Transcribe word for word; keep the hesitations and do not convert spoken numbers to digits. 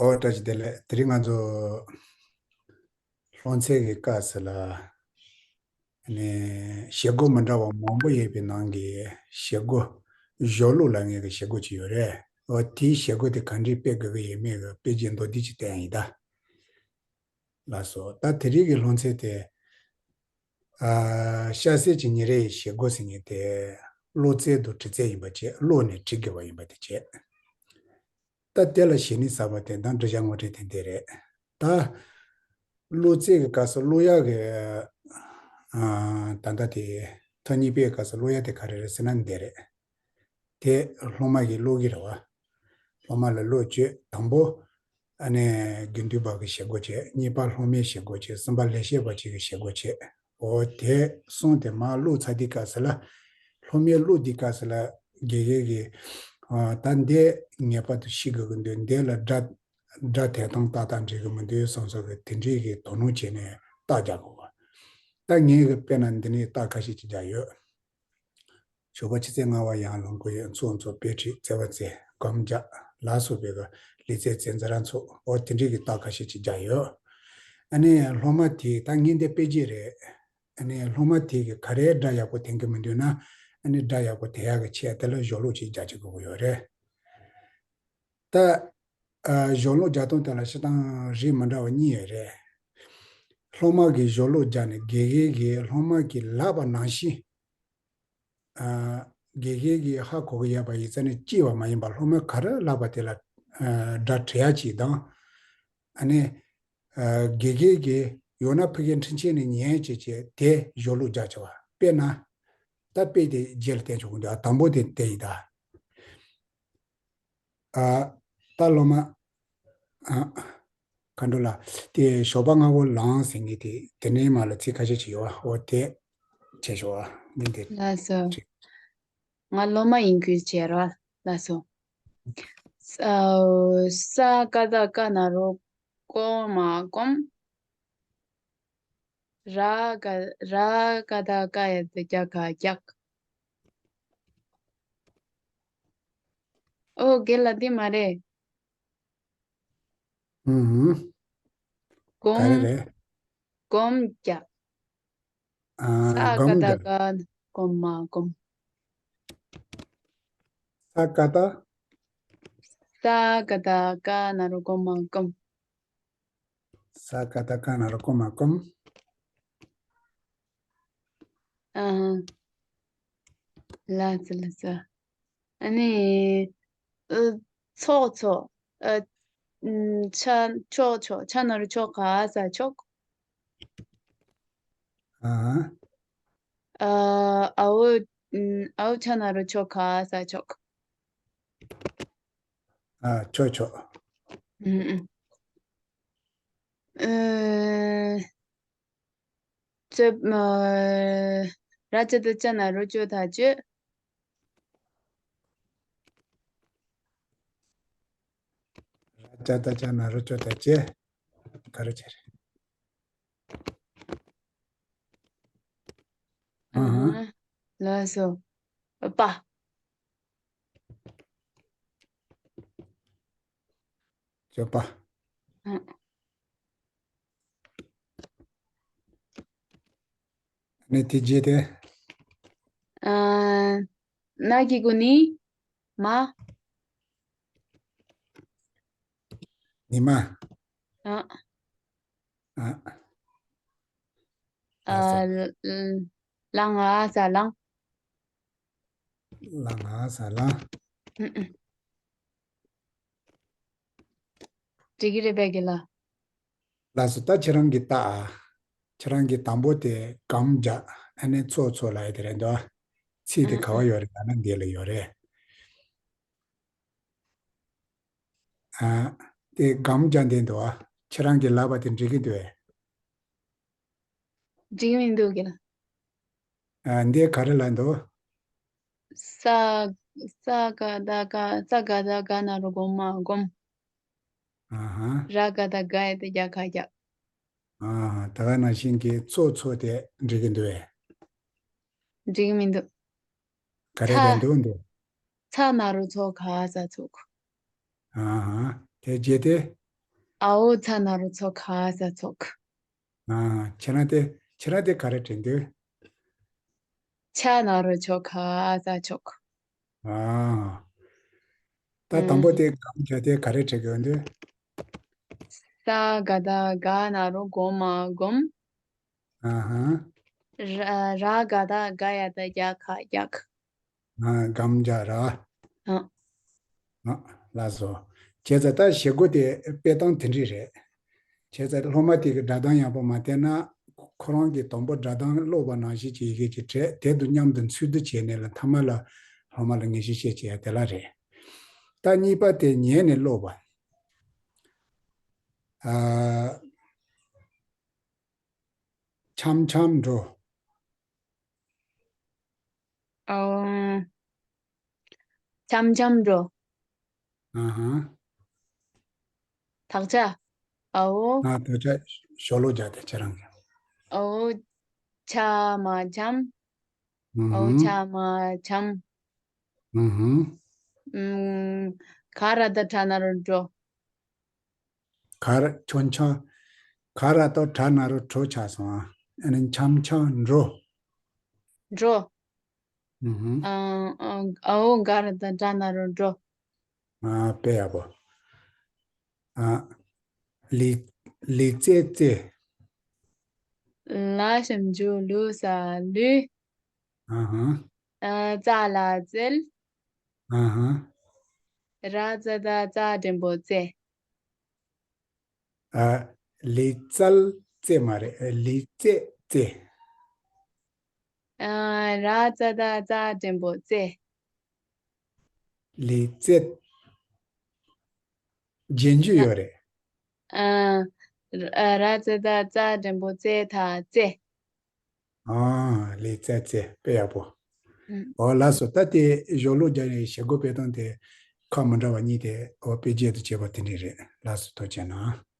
ཨོ་བཀྲ་ཤིས་བདེ་ལེགས། དེ་རིང་ང་ཚོ་སློབ་ཚན་གྱི་སྐབས་སུ་ལ་ནས་བྱེད་སྒོ་མི་འདྲ་བ་མང་པོ་ཡོད་པའི་ནང་གི་བྱེད་སྒོ། སྦྱོར་ཀློག་ལབ་མཁན་གྱི་བྱེད་སྒོ་ཅིག་ཡོད་རེད། ཨོ་དེའི་བྱེད་སྒོ་དེ་ག་འདྲས་སྤེལ་དགོས་ཀྱི་ཡོད་མེད་ཀྱི་དཔེ་རྒྱན་མདོར་བསྡུས་ཅིག་བསྟན་ཡིན་ད། ལགས་སོ། ད་དེ་རིང་གི་སློབ་ཚན་དེ། ཨ། སྐྱ་སེར་གྱི་ཉིན་རེའི་བྱེད་སྒོ་ཟེར་མཁན་དེ། ཀློག་རྩལ་དང་འབྲི་རྩལ་ཡིན་པ་བྱས། ཀློག་ནས་འབྲི་དགོས་པ་ཡིན་པ་དེ་བྱས། ད་དེ་ལ་གཞི་ནས་གསར་པ་དེ་དང་འབྲི་བྱ་ངོ་སྤྲོད་དེ་འདི་རེད། ད་ཀློག་རྩལ་གྱི་སྐབས་སུ་ཀློག་ཡག་གི། ཨ། ད་ལྟ་དེ་ཐ་སྙད་པའི་སྐབས་སུ་ཀློག་ཡག་དེ་ག་རེ་རེད་ཟེར་ན་འདི་རེད། དེ་སློབ་མ་གིས་ཀློག་གི་རེད་བ། སློབ་མ་ལ་ཀློག་བཅུག་དང་པོ། ཨ་ནི་དགེ་འདུན་པ་གི་བྱེད་སྒོ་བྱས། གཉིས་པ་སློབ་མའི་བྱེད་སྒོ་བྱས། གསུམ་པ་ལས་བྱེད་པ་གཅིག་གི་བྱེད་སྒོ་བྱས། འོ་དེ་གསུམ་དེ་མར་ཀློག་ཚར་དུས་སྐབས་སུ་ལ། སློབ་མས་ཀློག་དུས་སྐབས་སུ་ལ་དགེ་རྒན་གྱིས། ཨ། ད་འདི་ངེས་པར་དུ་ཤེས་དགོས་ཀྱི་འདུག་འདི་ལ་སྒྲ་སྒྲ་དེ་དང་ཏག་ཏག་འགྲིག་གི་མི་འདུག་བསམ་བསམ་གྱི་དེ་འདྲའི་གི་དོ་སྣང་བྱས་ནས་རྟགས་རྒྱག་དགོས། ད་ངས་གི་དཔེར་ན་འདི་ནས་རྟགས་ཁ་ཤས་ཅིག་རྒྱག་ཡོད། ཞོགས་པ་ཆུ་ཚོད་ལྔ་པ་ཡར་ལངས་དགོས་ཡོད། ཚོགས་འཚོགས། དཔེ་ཁྲིད། བརྩེ་བ་བརྩེ། སྒོམ་རྒྱག་ལ་སོགས་པའི་གི་ལེ་ཚན་བཙན་འཛུལ་རང་ཚོགས། འོ་དེ་འདྲའི་གི་རྟགས་ཁ་ཤས་ཅིག་རྒྱག་ཡོད། ཨ་ནི་སློབ་མ་དེས་ད་ངས་འདི་དཔེ་རྒྱན་རེད། ཨ་ནི་སློབ་མ་དེ་གིས་ག་རེ་སྒྲ་ཡག་པོ་འཐེན་གི་མི་འདུག་ན། ཨ་ནི་སྒྲ་ཡག་པོ་འཐེན་ཡག་གི་ཆེད་དེ་ལ་སྦྱོར་ཀློག་ཅིག་རྒྱག་ཅིག་དགོས་ཀྱི་ཡོད་རེད། ད། ཨ། སྦྱོར་ཀློག་རྒྱག་སྟངས་དེ་ལ་སྤྱིར་བཏང་རིགས་མི་འདྲ་བ་གཉིས་ཡོད་རེད། སློབ་མ་གིས་སྦྱོར་ཀློག་རྒྱག་ནས་དགེ་རྒན་གྱིས་སློབ་མ་གིས་ལབ་པ་ནང་བཞིན། ཨ། དགེ་རྒན་གྱིས་ཧ་གོ་གི་ཡོད་པ་ཡིན་ཙང་ནས་གཅིག་པ་མ་ཡིན་པར་སློབ་མས་ག་རེ་ལབ་པ་དེ་ལ། ཨ། སྒྲ་འབྲི་ཡག་ཅིག་དང་། ཨ་ནི། ཨ། དགེ་རྒན་གྱིས་ཡང་ན་ཕ་གིའི་འཕྲིན་ཆས་ནས་ཉན་བྱས་བྱས་དེ་སྦྱོར་ཀློག་རྒྱག་བྱ་བ། དཔེར་ན། ད་དཔེ་དེ་རྗེས་ལ་བསྟན་ཆོག་གི་འདུག་ཨ། དང་པོ་དེ་དེ་ཡིན་ད། ཨ། ད་སློབ་མ། ཨ། མཁའ་འགྲོ་ལགས། དེ་ཞོགས་པ་སྔ་པོ་ལངས་ཟེར་མཁན་དེ་དེ་ནས་མར་ལ་ཚིག་ཁ་ཤས་ཅིག་ཡོད་པ། འོ་དེ་བྱས་ཤོག་ཨ། མི་འདི། ལགས་སོ། ཅིག་ང་སློབ་མ་ཡིན་ཁུལ་བྱས་རོགས། ལགས་སོ། ས། ས་ཀ་བཏགས་སྐ་ན་རོ་སྐོ་མ་སྐོམ། ར་ཀ། ར་ཀ་བཏགས་རྐ་ཡ་བཏགས་རྐྱ་ག་རྐྱག་ཨོ་རྒན་ལགས། འདི་མ་རེད། ཨུམ། ག་རེ་སྒོམ། རེད། སྒོམ་རྒྱག་ཨ། ས་ཀ་སྒོམ་བཏགས་རྒྱག་སྐ། སྒོམ་མ་སྒོམ། ས་ཀ་བཏགས། ས་ཀ་བཏགས་སྐ་ན་རོ་སྒོ་མ་སྒོམ། ས་ཀ་བཏགས་སྐ་ན་རོ་སྐོ་མ་སྐོམ། ཨ། ལགས་སོ་ལགས་སོ། ཨ་ནི། ཨ། ཚོགས་ཚོགས། ཨ། ཨུམ། ཆ། ཆོག་ཆོག་ཆ་ན་རོ་ཆོ་ག་ས་ཆོག་ཨ། ཨ། འའོ། ཨུམ། འའོ་ཆ་ན་རོ་ཆོ་ག་ས་ཆོག་ཨ། ཆོག་ཆོག་ཨུམ། ཨུམ། ཨ། ཅོ། ཨ། ར་ཅོ་ཏ་ཅ་ན་རོ་ཅོ་ད་ཅོད། ར་ཅོ་ཏ་ཅ་ན་རོ་ཅོ་ད་ཅོད། ག་རེ་བྱས་རེད། ཨ་ཧ། ལགས་སོ། པ། སྤྱོད་པ། ཨ། ནི་དེ་རྗེས་དེ། ཨ། ན་གི་གུ་ནི། མ། ཉི་མ། ཨ། ཨ། ཨ། ལ་ང་ས་ལང་། ལ་ང་ས་ལང་། ཨུ་ཨུ། འགྲིག་གི་རེད་པས་རྒན་ལགས། ལགས་སོ། ད་ཁྱེད་རང་གིས་ལྟ་ཨ། ཁྱེད་རང་གིས་དང་པོ་དེ་སྒོམ་རྒྱག་ཨ་ནི་ཚོགས་ཚོགས་ལབ་ཡ་དེ་རེད་འདུག་ཨ། ཚིག་དེ་ཨ་ག་པར་ཡོད་རེད་ལབ་ན་འདི་ལ་ཡོད་རེད། ཨ། དེ་སྒོམ་རྒྱག་འདི་འདུག་ཨ། ཁྱེད་རང་གིས་ལབ་པ་དེ་འགྲིག་གི་འདུག་ཨེ། འགྲིག་མི་འདུག་རྒན་ལགས། ཨ། འདི་ག་རེ་ལབ་འདུག་ས། ས་ག་བཏགས་སྐ། ས་ག་བཏགས་སྐ་ན་རོ་སྒོ་མ་སྒོམ། ཨ་ཧ། ར་ག་བཏགས་རྒ་ཡ་བཏགས་རྒྱ་ག་རྒྱག་ཨ་ཧ། ད་ག་ནང་བཞིན་གྱི་ཚོགས་ཚོགས་དེ་འགྲིག་གི་འདུག་ཨེ། འགྲིག་མི་འདུག་ག་རེ་ཚ། རེད་འདུག་འདུག་ཚ་ན་རོ་ཚོ་ག་ས་ཚོགས། ཨ་ཧ། དེ་རྗེས་དེ། ཨའོ་ཚ་ན་རོ་ཚོ་ཁ་ས་ཚོགས། ཨ། ཁྱེད་རང་དེ་ཁྱེད་རང་དེ་ག་རེ་དྲན་འདུག་ཆ་ན་རོ་ཆོ་ཁ་ས་ཆོག་ཨ། ད་དང་པོ་དེ་སྒམ་བརྒྱབ་དེ་ག་རེ་བྲི་དགོས་འདུག་ས་ག་ད་ག་ན་རོ་གོ་མ་སྒོམ། ཨ་ཧ། ར་ར་ག་ད་ག་ཡ་ད་རྒྱ་ཁ་རྒྱག་ཨ། སྒམ་རྒྱག་ར། ཨ། ཨ། ལགས་སོ། བྱས་ཙང་ད་བྱེད་སྒོ་དེ་སྤེལ་སྟངས་དེ་འདྲས་རེད། བྱས་ཙང་སློབ་མ་དེ་གི་སྒྲ་གདངས་ཡག་པོ་མ་བསྟན་ན། ཁོ་རང་གིས་དང་པོ་སྒྲ་གདངས་ཀློག་པ་ནང་བཞིན་གྱི་ཡི་གེ་ཅིག་བྲིས། དེ་དང་མཉམ་དུ་འཚོལ་བསྡུ་བྱས་ནས་ལ་མཐའ་མ་ལ་སློབ་མ་ལ་ངེས་ཤེས་བཤད་བྱེད་ཡ་དེ་ལ་རེད། ད་གཉིས་པ་དེ་ཉན་ནས་ཀློག་པ། ཨ། འཆམ་འཆམ་འགྲོ། ཨོ། འཆམ་འཆམ་འགྲོ། ཨ་ཧ། དག་ཆ། ཨོ། ཨ། དག་ཆ་ཤོ་ལོ་རྒྱག་དེ་ཁྱེད་རང་གི། ཨོ། ཆ་མ་འཆམ། ཨོ། ཨུ་ཧུམ། ཆ་མ་འཆམ། ཨུ་ཧུམ། ཨུམ། ག་ར་ད་གྲ་ན་རོ་འགྲོ། ག་ར་ཆོན་ཆོན། ག་ར་ཏོ་གྲ་ན་རོ་གྲོ་ཆགས་སོང་ཨ། ཨ་ནི་འཆམ་འཆམ་འགྲོ། འགྲོ། ཨུ་ཧུམ། ཨ་ཨ་ཨའོ་ག་ར་ཏ་གྲ་ན་རོ་འགྲོ། ཨ། དཔེ་ཡག་པོ། ཨ། ལི་ལི་ཙེ་ཙེ། ལ་ཞབས་ཀྱུ་ལུ་ས་ལུས། ཨ་ཧ། ཨ། ཙ་ལ་ཙལ། ཨ་ཧ། ར་ཙ་ད་རྩ་འགྲེང་བུ་རྩེ། ཨ། ལི་ཙལ་རྩེ་མ་རེད། ལི་ཙེ་རྩེ། ཨ། ར་ཙ་ད་རྩ་འགྲེང་བུ་རྩེ། ལི་ཙེ། རྗེས་འཇུག་ཡོད་རེད། ཨ། ར་ཙ་ད་རྩ་འགྲེང་བུ་རྩེ་ད་རྩེ། ཨ། ལི་ཙེ་རྩེ། དཔེ་ཡག་པོ། ཨུམ། ཨོ་ལགས་སོ། ད་དེ་གཞུང་ལུགས་རྒྱག་ནས་བྱེད་སྒོ་སྤེལ་སྟངས་དེ་ཁག་མི་འདྲ་བ་གཉིས་དེ་ཨོ་དཔེ་བརྒྱད་དུ་བྱས་པ་དེ་འདྲས་རེད། ལགས་སོ། ཐུགས་རྗེ་གནང་།